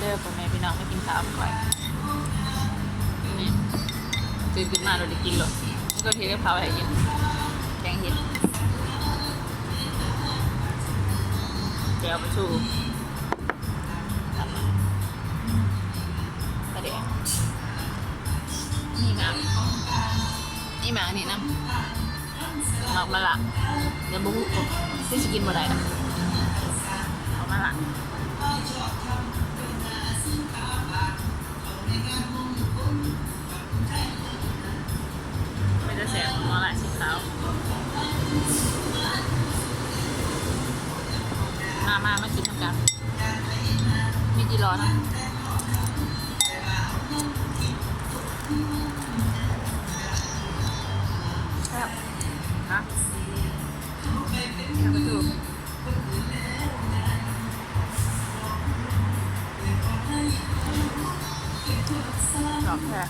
ເດີພໍ່ແມ່ພີ່ນ້ອງ ມາກິນເຂົ້ານຳຂ້ອຍ. ນີ້ ຕື່ນຂຶ້ນມາໂລດໄດ້ກິນໂລດ. ມີຄົນເຮັດກັບເຂົ້າໃຫ້ກິນ ແກງເຫັດ ແຈ່ວປາທູ ປາແດກ ມີໝາກ ມີໝາກນີ້ນຳ. ໝາກມະລະ ແຕ່ບໍ່ຮູ້ຄືຊິກິນບໍ່ໄດ້ດອກ ໝາກມະລະ. ເປັນຕາແຊບ ໝາກມະລະສີຂາວ. ມາ ມາ ມາກິນນຳກັນ ມີຈີ່ລໍນຳ. ແຊບ ຮະ ແຊບປາທູ ຊອບແທ້.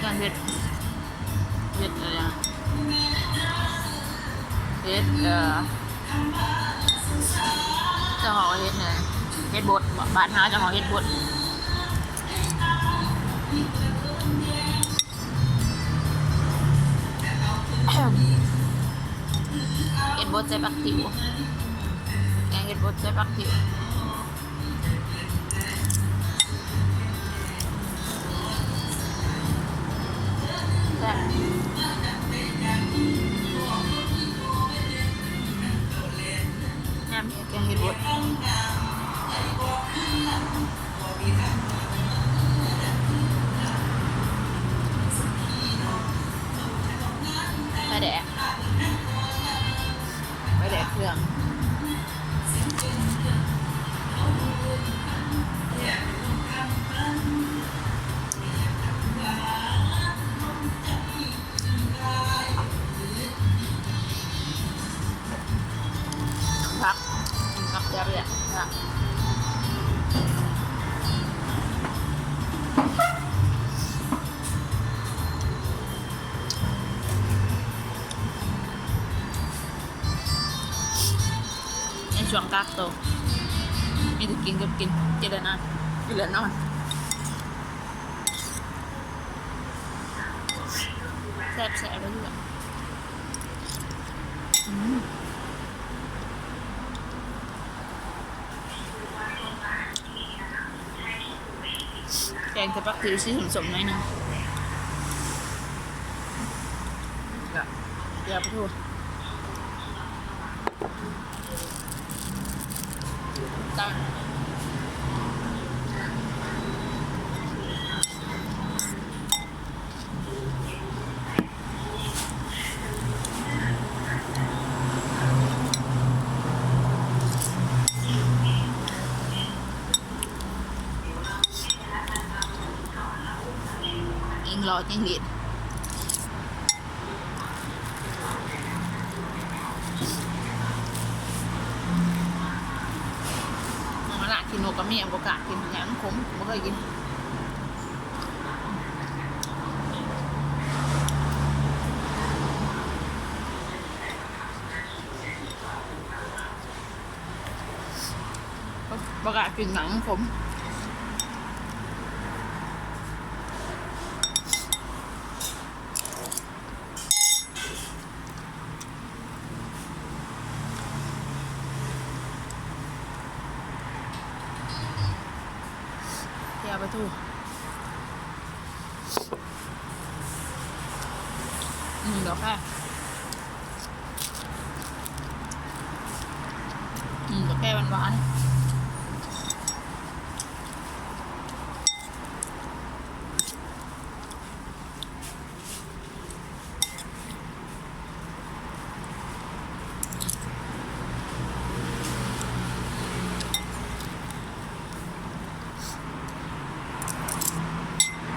ການເຮັດ ເຮັດ ເອີ ເຮັດ ເອີ ເຈົ້າເຮົາເຮັດຫຍັງ ເຮັດບົດເບາະ ບ້ານເຮົາເຈົ້າເຮົາເຮັດບົດ ເຮັດບົດໃສ່ຜັກຕິວ ແກງເຫັດບົດໃສ່ຜັກຕິວ. ແຊບ ງາມແຮງແກງເຫັດບົດ ປາແດກ ປາແດກເຄື່ອງ. ຜັກ ຜັກ ແຊບເລີຍ ຜັກ. ໃນຊ່ວງກັກໂຕ ມີແຕ່ກິນກັບກິນ ກິນແລ້ວນອນ ກິນແລ້ວນອນ ແຊບໆ ເລີຍ ອືມ. ແກງໃສ່ຜັກຕິວສີສົ້ມໆ ໜ້ອຍໜຶ່ງ ແລ້ວກະປາທູ ຕາມ. ຍິ່ງລໍດຍິ່ງດີດ ໝາກມະລະຂີ້ນົກກໍມີ ບໍ່ກ້າກິນ ຢ້ານມັນຂົມ ບໍ່ເຄີຍກິນ. ບໍ່ ບໍ່ກ້າກິນ ມັນຂົມ. ແຈ່ວປາທູ ອືມ ດອກແຄ ອືມ ດອກແຄຫວານ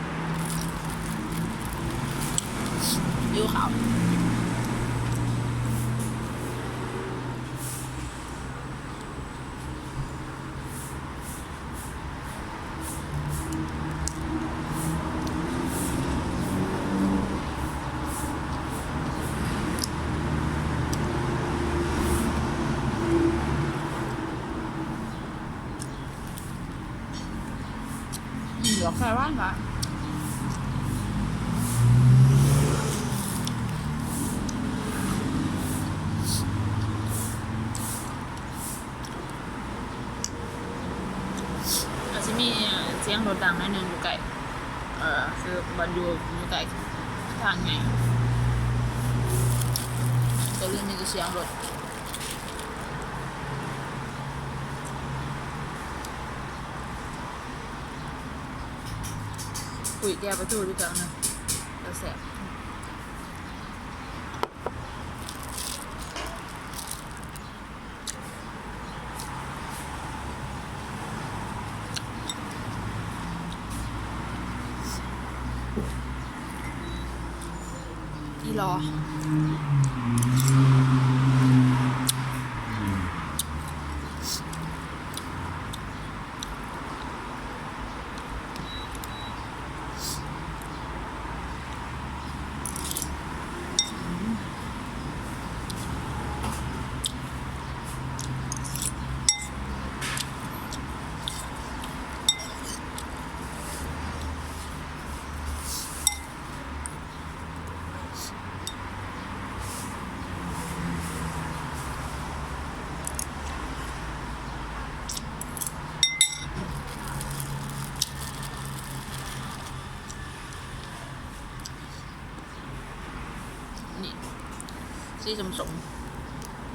ໆ. ຫິວເຂົ້າ. ແ ໄປຫວານຫວານ. ອາດຊິມີສຽງລົດດັງໜ້ອຍໜຶ່ງຢູ່ໃກ້ ເອີ ຄືບ່ອນຢູ່ ຢູ່ໃກ້ທາງໃຫຍ່ ກໍເລີຍມີແຕ່ສຽງລົດ. ອຸ້ຍ ແຈ່ວປາທູຢູ່ເທິງນະ ແຊບ. ອີ່ຫຼໍ. ນີ້ ສີສົ້ມ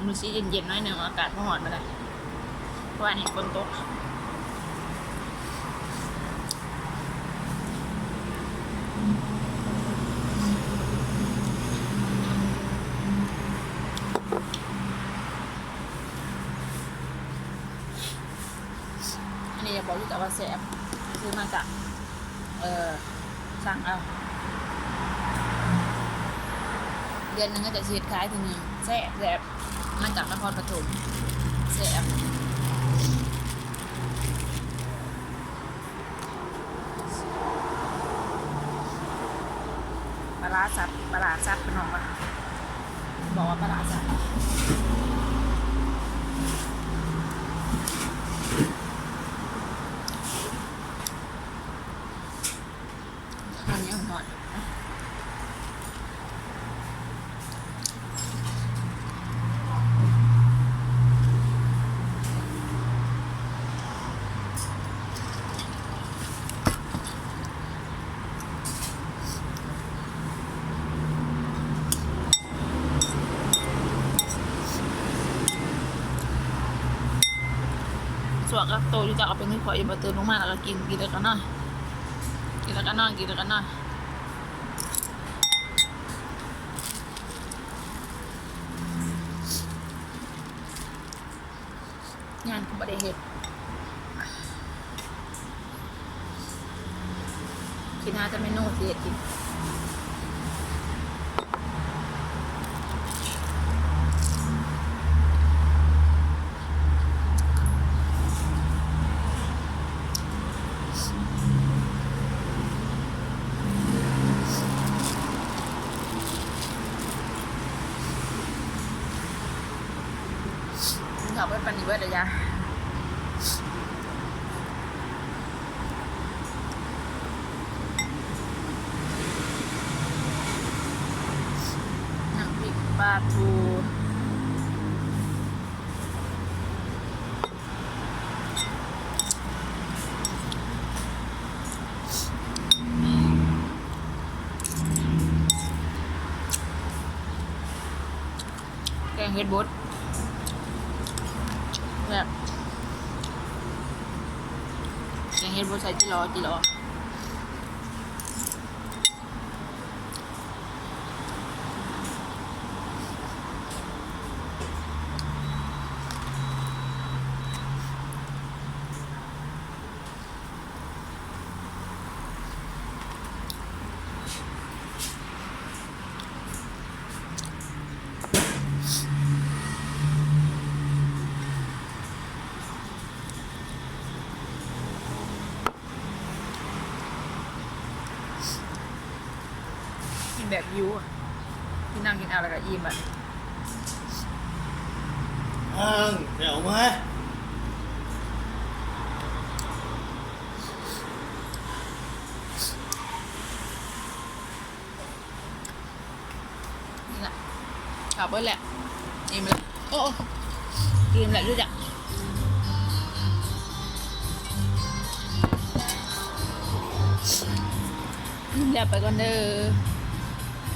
ໆ ມັນສີເຢັນໆ ໜ້ອຍໜຶ່ງ ອາກາດບໍ່ຮ້ອນປານໃດ ເພາະວ່ານີ້ຝົນຕົກ. ອັນນີ້ຢາກບອກຢູ່ແຕ່ວ່າແຊບ ຊື້ມາຈາກ ເອີ ສັ່ງເອົາ ເດືອນໜຶ່ງກໍຈະຊິເຮັດຂາຍເທື່ອໜຶ່ງ ແຊບໆ ມາຈາກນະຄອນປະຖົມ ແຊບ. ປາຫຼ້າສັບ ປາຫຼ້າສັບ ພີ່ນ້ອງວ່າ ບອກວ່າປາຫຼ້າສັບ. ອັນນີ້ຫອມ. ຊ່ວງກັກໂຕຢູ່ ເຈົ້າກໍເປັນຄືຂ້ອຍຢູ່ ບໍ່ຕື່ນລົງມາແລ້ວກໍກິນ ກິນແລ້ວກໍນອນ ກິນແລ້ວກໍນອນ ກິນແລ້ວກໍນອນ. ງານກໍບໍ່ໄດ້ເຮັດ ຄິດຫາແຕ່ເມນູຊິເຮັດກິນ. ກິນເຂົ້າເບິດປານນີ້ເບິດແລ້ວຈ້າ. ນ້ຳພລິກປາທູ ແກງເຫັດບົດ ແຊບ ແກງເຫັດບົດໃສ່ຈິຫຼໍ ຈິຫຼໍ. ກິນແບບຫິວ ກິນນ້ຳກິນອາແລ້ວກໍອີ່ມ. ອ້າງ ແຖວມາ. ເບິດແລ້ວ ອີ່ມແລ້ວ ໂອ້ ອີ່ມແລ້ວຢູ່ຈ້ະ ແລ້ວໄປກ່ອນເດີ.